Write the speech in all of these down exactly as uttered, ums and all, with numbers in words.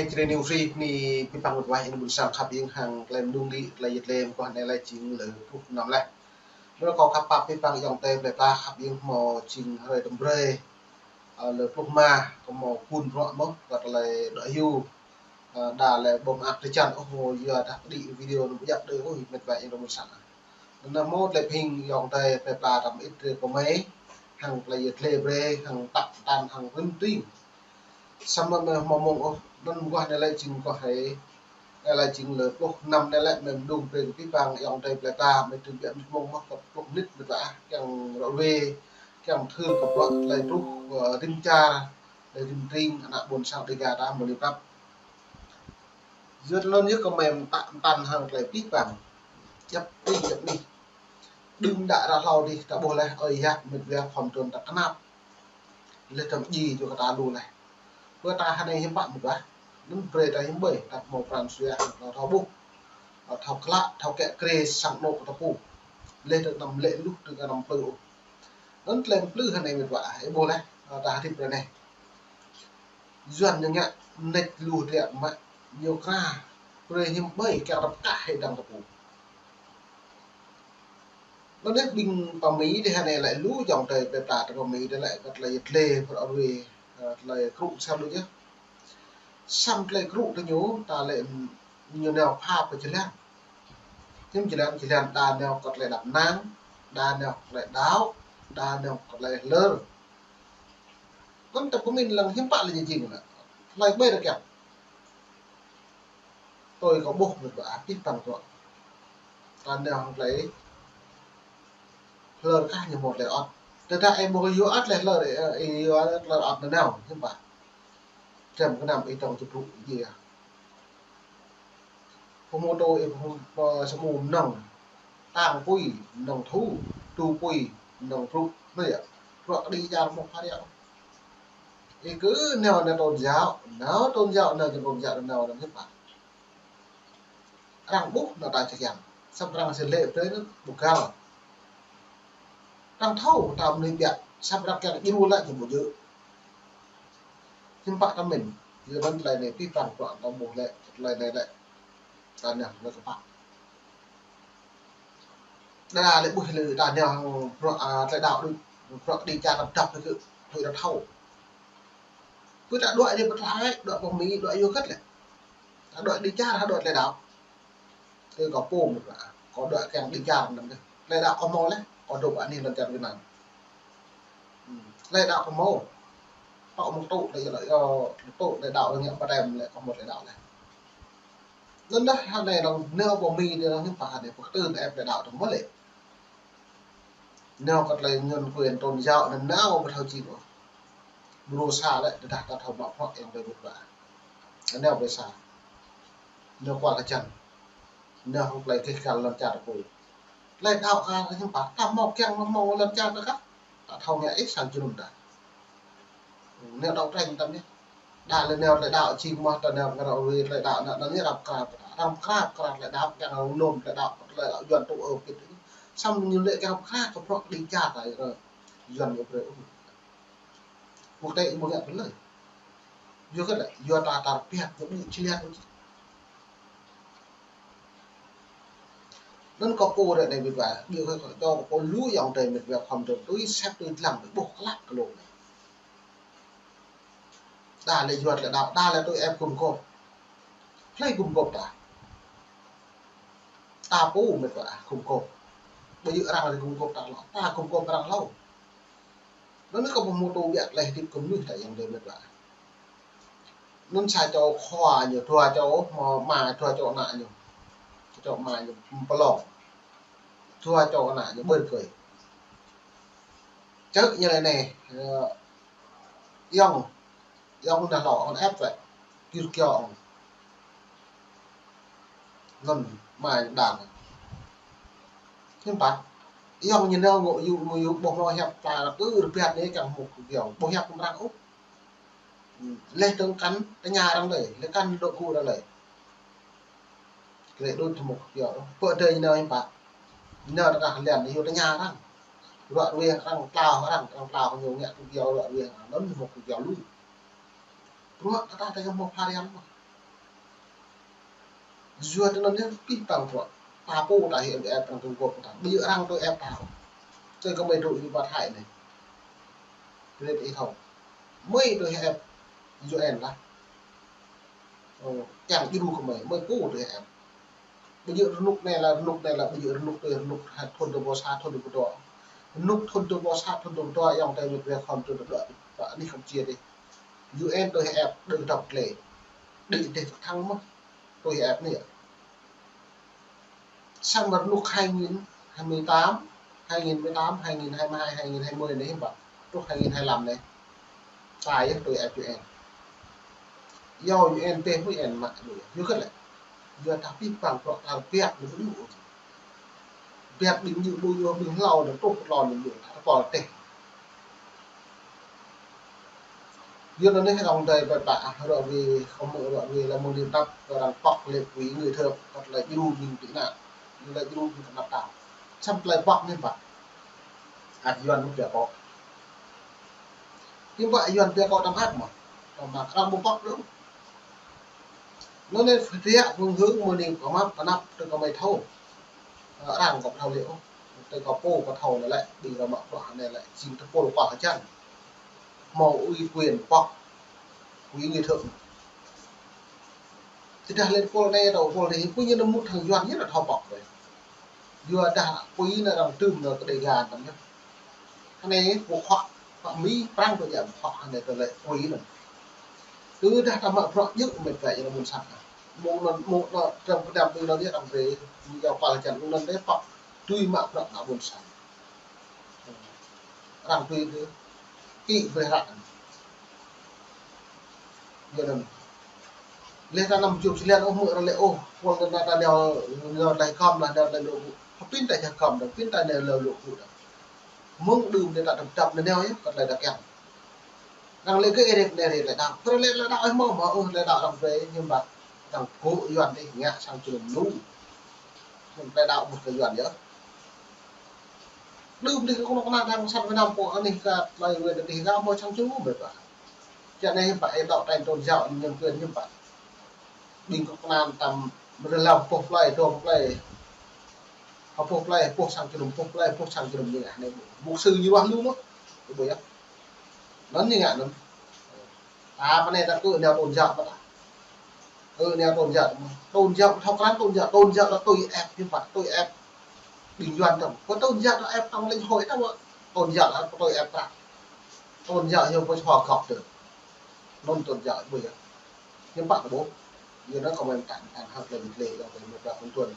Črê News Free, ni pơpă mơ̆ng wai ƀôn sang khăp ing hăng klem đung đĭ, klem yet lem, kơ anai lĕ jing lơ pluh năm leh. Lơ kâo khăp pap pơpă ayŏng adơi plei pla khăp ing hmâo jing hrơi tơm brơi, ơ, lơ pluh rơma, kâo hmâo phun bruă mơ̆n, kơ tơlơi đuaĭ hyu, ơ, đa lĕ ƀơ̆ng mơak tơčan, ôh, yua dah đĭ video nŭ ƀu djăp đơi, ôh, met wa ing rơmut sang. Anŭn hmâo tơlơi pơhing ayŏng adơi plei pla tăm it rê kơ mơi, hăng tơlơi yet lem brơi, hăng tăp tăn, hăng rĭm tring. Samơ̆ mơi hmâo mơ̆ng ôh, anŭn mơguah anai lĕ jing mơguah hai, anai lĕ jing lơ pluh năm anai lĕ mơi mơđung brơi kơ pơpă ayŏng adơi plei pla, mơi tŭ biă mơ̆ng mơguah kơ pluh mơnit mơ̆n ƀă, kiăng rŏ ruai, kiăng thưr kơ bruă tơlơi truh, ơ, rĭm čar, tơlơi rĭm tring, ană ƀôn sang Dêga ta mơ̆ng anai prăp. Yua anŭn yơh kơ mơi mơtă mơtăn hăng tơlơi pơpă. Djăp anih, djăp anih. Đưm đă ră hlâo dih, ta ƀuh leh, ơi yă, met wa khom trun ta kơnap. Leh tơm ji yua kơ ta lu leh. Pơ ta hơnai hiư̆m pă mơ̆n ƀă. Anŭn brơi ta hiư̆m ƀơi, ta hmâo pran jua, ta thâo ƀuh. Ta thâo klă, thâo kĕ krê sang anŏ kơ ta pô. Leh tơ năm lĕ luh, tơ năm plư ôh. Anŭn tơlơi plư hơnai met wa, ih ƀuh leh, ta hơdip ră anai. Yuan ñu ngă nĕč lu triă mă ñu kra, brơi hiư̆m ƀơi kiăng rơp kah hĭ dăng tơpŭ. Anŭn dêh ƀing pơ Mi dêh hơnai lĕ lu ayŏng adơi plei pla tơ pơ Mi dêh lĕ kơ tơlơi yet lem, pơrŏ ruai, ơ, tơlơi krŭ sa lu yơh. Samơ̆ tơlơi krŭ tơ ñu, ta lĕ ñu nao pha pơ jơlan. Hiư̆m jơlan, jơlan đa nao kơ tơlơi đăp năng, đa nao kơ tơlơi đaŏ, đa nao kơ tơlơi hlơr. Anŭn ta pơmĭn lăng hiư̆m pă lĕ ñu jing lĕ. Hlơi ƀơi rơkiăng. Tui kâo ƀuh met wa pơpă tŏ. Ta nao hăng tơlơi hlơr kah ñu hmâo tơlơi ot. Tơdah ih ƀu yua ot lĕ hlơr, ơ, ih yua tơlơi ot nao, hiư̆m pă. Čem kơnăm ih tŏng čơbrŭ ih. Pơhmutu ih pơhmutu, ơ, samơ̆ mơnơ̆ng. Tang apui mơnơ̆ng thu, tu apui mơnơ̆ng brŭ. Anai yơh. Bruă kơđi čar mơ̆ pha riă. Ih kơ nao nao tôn giáo, nao tôn giáo, nao tôn giáo, nao nao hiư̆m pă. Arăng ƀuh nao ta čơkiăng. Samơ̆ arăng sĭ lĕ brơi nao ƀu găl. Arăng thâo ta mơnuih biă, samơ̆ arăng kiăng djru lĕ či ƀu djơ̆. Hiư̆m pă ta mĭn, yua anŭn tơlơi anai pơpă bruă ta ƀuh lĕ, tơlơi anai lĕ. Ta nao lĕ kơpă. Đa lĕ ƀuh lĕ ta nao hăng bruă, a, tơlơi đaŏ đôč, bruă kơđi čar tơdăp lĕ kơ, tui ta thâo. Pơ ta đuaĭ dêh pơ Thái, đuaĭ pơ Mi, đuaĭ yua hơget lĕ. Ta đuaĭ kơđi čar, ta đuaĭ tơlơi đaŏ. Tui kâo pô met wa, kâo đuaĭ kiăng kơđi čar anŭn dêh. Tơlơi đaŏ kâo hmâo leh, kâo dŏ pơ anih lŏn čar Việt Nam. Hmm. Tơlơi đaŏ kâo hmâo. Tŏ mơ̆ng tŭ, tơlơi, ơ, tŭ, tơlơi đaŏ ñu pơtăm lĕ, kâo hmâo tơlơi đaŏ leh. Anŭn dah hơnai arăng nao pơ Mi dêh arăng hiư̆m pă hơnai pơkơtưn ĕp tơlơi đaŏ tơm mơ̆ lĕ. Nao kơ tơlơi nhân quyền tôn giáo anŭn nao ƀu thâo jing ôh. Ƀu sa lĕ, tơdah ta thâo mă bruă ayŏng adơi met wa. Nao ƀu sa. Nao kual kơjăn. Nao hăng tơlơi gêh gal lŏn čar ta pô. Tơlơi đaŏ kơ hiư̆m pă, ta hmâo kiăng hmâo lŏn čar ta kah. Ta thâo ngă ih sang jơnum ta. Nao đấu tranh tăm yơh. Đa lĕ nao tơlơi đaŏ jing mơ̆ ta nao kơ rŏ ruai tơlơi đaŏ anŭn, anŭn yơh răm kra, răm kra, kra tơlơi đaŏ, kiăng răm nôm tơlơi đaŏ, tơlơi đaŏ Yuan tŭ ơ pit. Samơ̆ ñu lĕ kiăng kra kơ bruă kơđi čar ta yơh. Yuan ƀu brơi ôh. Quốc tế ƀu ngă tơlơi. Yua hơget lĕ, yua ta tar piat, ñu ƀu či liat ôh. Anŭn kâo pô ră anai met wa, ƀiă kơ kâo čô kâo pô lu ayŏng adơi met wa khom trun tui sep tui lăng tui ƀuh klă kơ lŏn anai. Đa lĕ yua tơlơi đaŏ, đa lĕ tui ĕp gum gôp. Hlơi gum gôp ta. Ta pô met wa gum gôp. Ƀu djơ̆ arăng lĕ gum gôp ta hlâo. Ta gum gôp arăng hlâo. Anŭn kâo pơhmutu biă tơlơi hơdip kơ mơnuih ta ayŏng adơi met wa. Anŭn sa čô khua ñu, dua čô, mă, mă, dua čô ană ñu. Čô mă ñu pơlong. Dua čô ană ñu ƀơi kơi. Čơ̆ ñu lĕ anai, ơ, ayŏng, ayŏng anŭn hlâo, ôn ĕp wĕ, gir kio ôn. Anŭn mă ñu đang. Hiư̆m pă, ayŏng ñu nao ngŏ yŭ, ngŏ yŭ, ƀuh mơ̆ hiăp ta kơ rơbat anai kiăng hmâo kơ kio, ƀuh hiăp kơ arăng ôh. Leh tơ̆ng kăn tơña arăng lơi, leh kăn dŏ gŭ arăng lơi. Kơ lĕ đôč tơmŭk kơ kio. Pơ adơi ñu nao hiư̆m pă. Ñu nao tơkah lian, ñu tơña arăng. Ruă ruê arăng, tlao arăng, arăng tlao ñu ngă kơ kio ruă ruê arăng. Anŭn tơmŭk kơ kio lu. Ruă kơ ta ta hmâo pha riam mơ̆. Yua tơ anŭn yơh pih păng bruă. Ta pô ta hĭ ĕp, ĕp arăng tơgŭp ta. Ƀu djơ̆ arăng tui ĕp ta. Tui kơ mơi dŏ yu ba Thái anai. Brơi ih thâo. Mơi tui hĭ ĕp U N lah. Ơ, kiăng djru kơ mơi, mơi pô tui hĭ ĕp. Ƀu djơ̆ rơnŭk anai lah, rơnŭk anai lah, ƀu djơ̆ rơnŭk tui rơnŭk ha, thŭn dua rơbâo sa, thŭn dua rơbâo dua. Rơnŭk thŭn dua rơbâo sa, thŭn dua rơbâo dua, ayŏng adơi met wa khom tui dŏ, dŏ, dŏ, anih Campuchia dih. U N tui hĭ ĕp, đơ kơdŏp klê. Đĭ dih tơkhăng mơ̆n. Tui hĭ ĕp anai. Samơ̆ rơnŭk hai nghìn hai mươi tám, hai nghìn mười tám, hai nghìn hai mươi hai, hai nghìn hai mươi anai hiư̆m pă. Truh hai nghìn hai mươi lăm anai. Ta yơh tui ĕp U N. Yua U N tơpă U N mă đuaĭ. Yua kơ lĕ. Yua ta pih păng bruă ta biă ñu ƀu djơ̆. Biă ƀing ñu ƀu djơ̆ ƀing hlâo anŭn truh lŏn ñu ƀu djơ̆. Ta pơkŏl tơ̆. Yua anŭn anai ayŏng adơi ƀai ƀă, ră ruai, kơ mơ̆ ră ruai lĕ mơ̆ng anai tơpă kơ arăng pŏk lĕ quỹ người thượng, kơ tơlơi djru ƀing tị nạn, tơlơi djru ƀing kơnăp tao. Samơ̆ tơlơi pŏk anai ƀă. Ăt Yuan mơ̆n biă kơ. Hiư̆m pă Yuan biă kơ tăm ăt mơ̆n. Tăm ăt arăng ƀu pŏk đôč. Anŭn anai pơhiăp phương hướng mơ̆ng anai pơmăp pơnăp tui kơ mơi thâo. Ơ, arăng kơ pơthâo lĕ ôh. Tui kơ pô pơthâo anai lĕ, ƀing rơmă bruă anai lĕ, jing tơpul pơkŏn hơjăn. Hmâo ủy quyền pŏk, quỹ người thượng. Tơdah lĕ pôl anai tơ pôl anai, pô ñu nao mŭt hăng Yuan ñu nao thâo pŏk đơi. Yua dah quỹ anai arăng tơm nao kơ Đêga tăm yơh. Anai pô khŏk, khŏk Mi, Prăng pô djă khŏk anai tơlơi quỹ anŭn. Tơdah ta mă bruă djơ̆ met wa yơh ƀôn sang. Mơ̆ng anŭn, mơ̆ng anŭn, tơm kơdăm tui anŭn yơh arăng brơi, ñu yua păl hơjăn anŭn đơi pŏk, tui mă bruă ană ƀôn sang. Arăng tui kơ kĭ brơi ră. Yua anŭn. Lĕ ta năm chục jơlan ôh mơ̆ arăng lĕ ôh. Pôl anŭn ta nao, nao tơlơi khŏm lah, nao tơlơi lŏ gŭ. Pơpin ta jă khŏm dah, pin ta nao lŏ gŭ dah. Mơ̆ng đưm đơi ta tơm tơm nao yơh, kơ tơlơi ta kiăng. Arăng lĕ kơ ĕp anai ĕp tơlơi đaŏ. Tơlơi đaŏ ih hmâo, hmâo ôh, tơlơi đaŏ arăng brơi, hiư̆m pă. Arăng gŏ Yuan dih, ngă sang jơnum lu. Tơlơi đaŏ ƀu kơ Yuan yơh. Đưm đih kơnuk kơna Đảng Cộng sản Việt Nam pô anih kơ tơlơi Yuan dih gao mơ̆ sang jơnum met wa. Čang anai hiư̆m pă, ĕp đaŏ tơlơi tôn giáo nhân quyền hiư̆m pă. Ƀing kơnuk kơna tăm rơlăm pŏh plơi, dŏng plơi. Hơpŏh plơi, pŏh sang jơnum, pŏh plơi, pŏh sang jơnum ñu ngă anai. Mục sư ñu ruah lu mơ̆n. Ƀu yơh. Anŭn ñu ngă anŭn. Ta pơ anai ta kơ nao tôn giáo pơ ta. Ơ, nao tôn giáo. Tôn giáo, thâo krăn tôn giáo, tôn giáo ta tui ĕp, hiư̆m pă, tui ĕp. Ƀing Yuan tăm. Kơ tôn giáo ta ĕp tăm lĕ hơi ta wă. Tôn giáo ta tui ĕp ta. Tôn giáo hiư̆m pă chua khŏk tơ. Anŭn tôn giáo ƀu yơh. Hiư̆m pă kơ ƀuh. Yua anŭn kơ mơi mơtăn mơtăn hăng tơlơi mơ̆ng tơlơi yua tơlơi mơ̆ng tơlơi mơ̆ng tuan.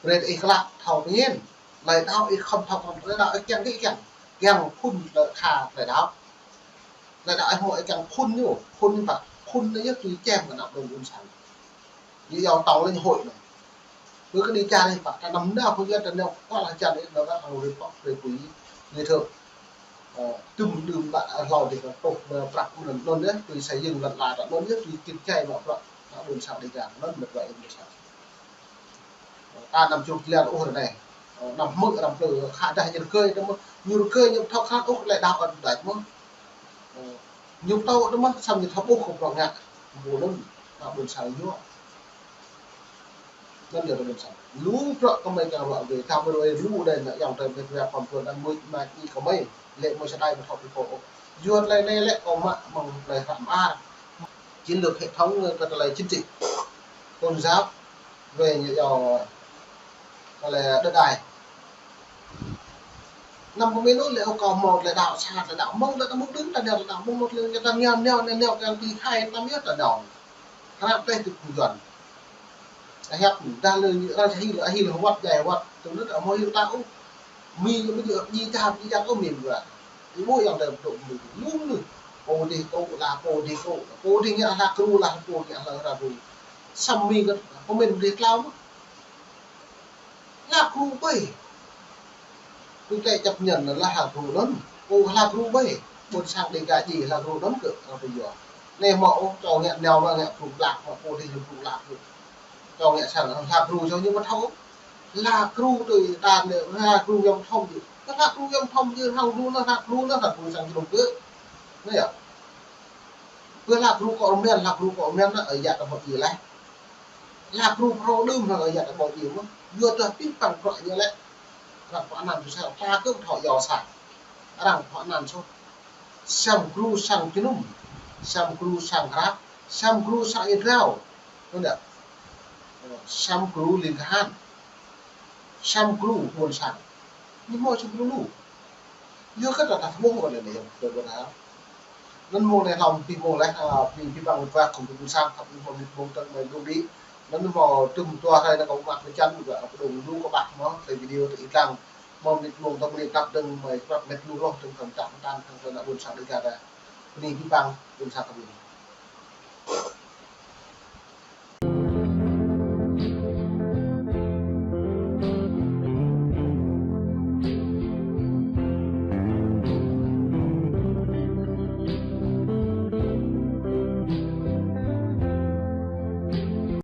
Brơi ih klă thâo pơñen. Tơlơi đaŏ ih khŏm thâo krăn tơlơi đaŏ ih kiăng kơ ih kiăng. Kiăng phŭn tơlơi kha tơlơi đaŏ. Tơlơi đaŏ ih hmâo ih kiăng phŭn ñu. Phŭn hiư̆m pă. Phŭn anai yơh tui čem kơ ană ƀôn ƀôn sang. Ñu yua tŏng lĕ ñu hơi anŭn. Ƀu kơ đĭ čar ih pă, ta năm nao pơyơr ta nao pơkŏn hơjăn ih nao kơ arăng rơi pŏk rơi quỹ người thượng. Ơ, tơm đưm ƀă hlâo dih kơ tŏk mă prăk mơ̆n anŭn yơh, tui xây dựng lăn ala ta anŭn yơh, tui kinh tế mă prăk, ta ƀôn sang Đêga anŭn met wa ih ƀôn sang. Ơ, ta năm chục jơlan ôh ră anai. Ơ, năm hmư̆ arăng plư khă dah ñu rơgơi ta mơ̆n, ñu rơgơi ñu thâo krăn ôh tơlơi đaŏ ăt đač mơ̆n. Ơ, ñu pơtô ta mơ̆n, samơ̆ ñu thâo ƀuh kơ bruă ngă. Ƀu anŭn, ta ƀôn sang yua. Anŭn yơh ta ƀôn sang. Lu bruă kơ mơi kiăng ruă wê, ta mơi ruă wê lu đơi ană ayŏng adơi met wa khom tơguan anŭn mơi mă ih kơ mơi. Lĕ mơi sa đai mơi thâo pơtô ôh. Yua tơlơi anai lĕ kâo mă mơ̆ng tơlơi hră mơar. Chiến lược hệ thống, ơ, kơ tơlơi chính trị, tôn giáo, về ñu yua tơlơi đất đai. Năm kơ mơi anŭn lĕ ôh kâo hmâo tơlơi đaŏ, sa tơlơi đaŏ, mơ̆ng tơlơi đaŏ, mơ̆ng đưm tơlơi đaŏ, mơ̆ng anŭn tơlơi ta nao, nao, nao, nao, kiăng tui khai tăm yơh tơlơi đaŏ. Hră pleh tui phung Yuan. Ta hiăp, dah lĕ, dah lĕ hil, hil hơwăt, djai hơwăt. Tui anŭn ta hmâo hil ta ôh. Mi ñu ƀu djơ̆, ñu čap, ñu čap ôh mi ƀu. Ñu ƀu yang ta dŏ mi. Lŭm lu. Pô dih kơ, lah pô dih kơ. Pô dih ngă hla kru, lah pô ngă hla, hla kru. Samơ̆ mi kơ, pô min dih tlao mơ̆n. Hla kru ƀơi. Tui tơlơi chấp nhận anŭn lah hla kru anŭn. Ơ, hla kru ƀơi. Ƀôn sang Đêga djai hla kru anŭn kơ arăng pơyua. Anai hmâo ôh, čô ngă nao mă ngă kru blak, mă pô dih kru blak. Čô ngă sang hla kru čô ñu mă thâo. Hla kru tui ta anai, hla kru yom thom dih. Hla kru yom thom dih, hla kru anŭn, hla kru anŭn, hla kru sang jơnum kơ. Anai yơh. Kơ hla kru kơ rơmen, hla kru kơ rơmen anŭn, ơ, yua ta hmâo djai laih. Lah gru phrâo đưm hăng ayăt ƀô̆ djai mơ̆n. Yua dah pih păng bruă ñu lĕ. Arăng pơanăn soh sa, ta kơ thâo yua sa. Arăng pơanăn soh. Sem gru sang jơnum. Sem gru sang hrăp. Sem gru sang ia drao. Tui anŭn. Sem gru ling kahan. Sem gru ƀôn sang. Ñu hmâo sem gru lu. Yua kơ ta ta mơ̆ng kơ anai anai yơh, tui kơ ta. Anŭn mơ̆ng anai hlâo pih mơ̆ng leh, a, pih, pih păng wơ̆t wa kơ ƀing ƀôn sang, khăp mơ̆ng mơnit mơ̆ng tơ̆ng mơi blung đĭ. Anŭn mơ̆ng tơm dua hrơi anai kâo mă kơ čan, kơ kơđông lu kơ ƀah mơ̆, tơlơi video tơ ih lăng. Mơ̆ng mơnit mơ̆ng tơ̆ng mơnit tap dơ̆ng mơi krăp mĕt lu hloh dơ̆ng kơ mơ̆ng tap mơ̆ng tăn, kơ kơđông ƀôn sang Dêga ta. Bơni pih păng, ƀôn sang kơ ƀing.